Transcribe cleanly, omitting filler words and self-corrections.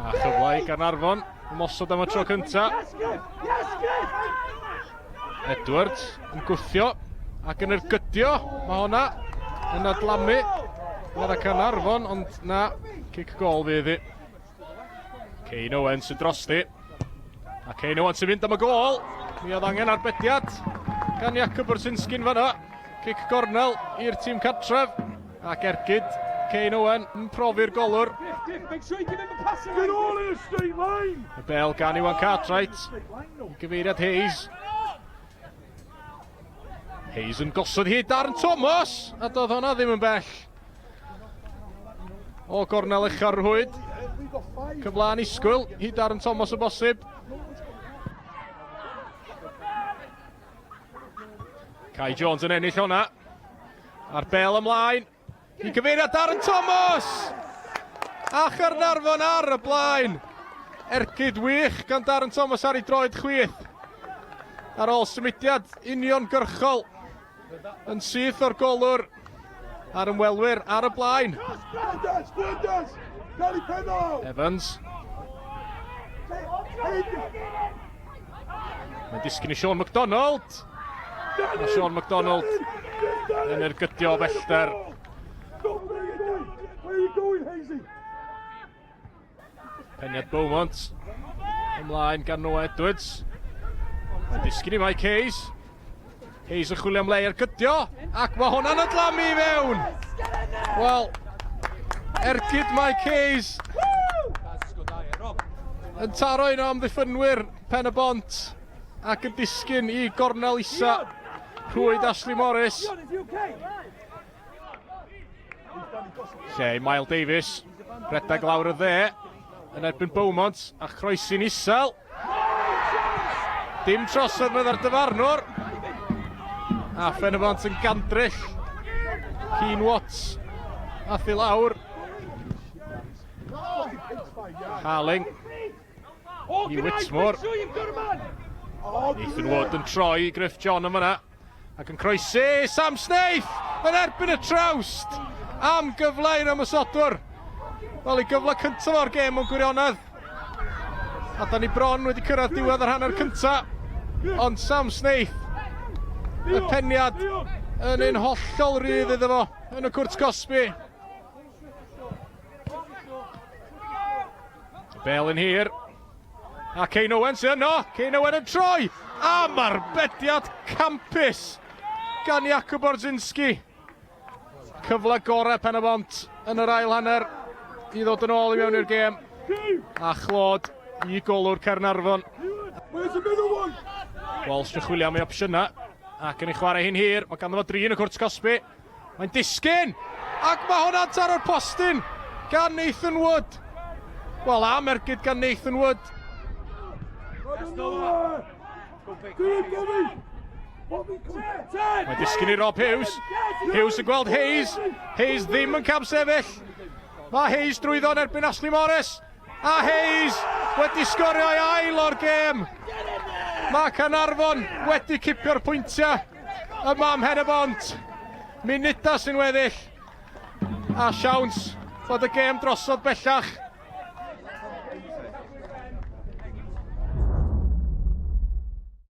A chyfle i Gaernarfon ymosod am y tro cynta. Edwards yn gwthio ac yn ergydio. Mae honna yn adlamu. Medda Caernarfon, ond na, cic gol fydd hi. Kane Owen sy'n drosti. A Kane Owen sy'n mynd am y gol. Mi oedd angen arbediad gan Jakub Bursinski'n fanna. Cic gornel i'r tîm cartref. Ac ergyd Kane Owen yn profi'r golwr. Y bel gan Iwan Cartwright. I gyfeiriad Hayes. Hayes yn gosod hi Darren Thomas! A doedd hwnna ddim yn bell. O gornel ucha'r rhwyd. Cyfle annisgwyl i Darren Thomas o bosib. Kai Jones yn ennill hwnna. A'r bel ymlaen. I gyfeiriad Darren Thomas! A Chernarfon ar y blaen. Ergyd wych gan Darren Thomas ar ei droed chwith. Ar ôl symudiad uniongyrchol yn syth o'r golwr a'r ymwelwyr ar y blaen. Evans. Mae'n disgyn i Sean McDonald. Mae Sean McDonald yn ergydio o bellter. Peniad Beaumont ymlaen gan Noah Edwards. Mae'n disgyn i Mike Hayes. Hayes yn chwilio am le i ergydio, ac mae hwnna'n adlamu i fewn! Wel, ergyd Mike Hayes yn taro un o amddiffynwyr Pen y Bont ac yn disgyn i gornel isa rhwyd Ashley Morris. Lle i Mael Davies, redeg lawr y dde yn erbyn Beaumont a chroesi'n isel. Dim trosedd meddai'r dyfarnwr. A Phen-y-bont yn gandryll. Keen Watts ath i lawr. Harling i Whitmore. Nathan Wood yn troi Griff John am yna. Ac yn croesi Sam Snaith yn erbyn y trawst am gyfle i'r ymosodwr. Wel, ei gyfle cyntaf o'r gêm mewn gwirionedd. A da ni bron wedi cyrraedd diwedd yr hanner cyntaf. Ond Sam Snaith, y peniad yn un hollol rydd iddo fo yn y cwrt cosbi. Y bel yn hir. A Kane Owen sy'n yno. Kane Owen yn troi. Am arbediad campus gan Jakub Borzinski. Cyfle gorau Pen y Bont yn yr ail hanner i ddod yn ôl i mewn i'r gêm. A chlod i golwr Caernarfon. Walsh yn chwilio am ei opsiynau ac yn ei chwarae hi'n hir. Mae ganddo fo dri yn y cwrt cosbi. Mae'n disgyn! Ac mae hwnna'n taro'r postyn gan Nathan Wood. Wel, am ergyd gan Nathan Wood. Mae'n disgyn i Rob Hughes. Hughes yn gweld Hayes. Hayes ddim yn camsefyll. Mae Hayes drwyddo yn erbyn Ashley Morris. A Hayes wedi sgorio ei ail o'r gêm. Mae Caernarfon wedi cipio'r pwyntiau yma ym Mhen-y-bont. Munudau sy'n weddill. A siawns fod y gêm drosodd bellach.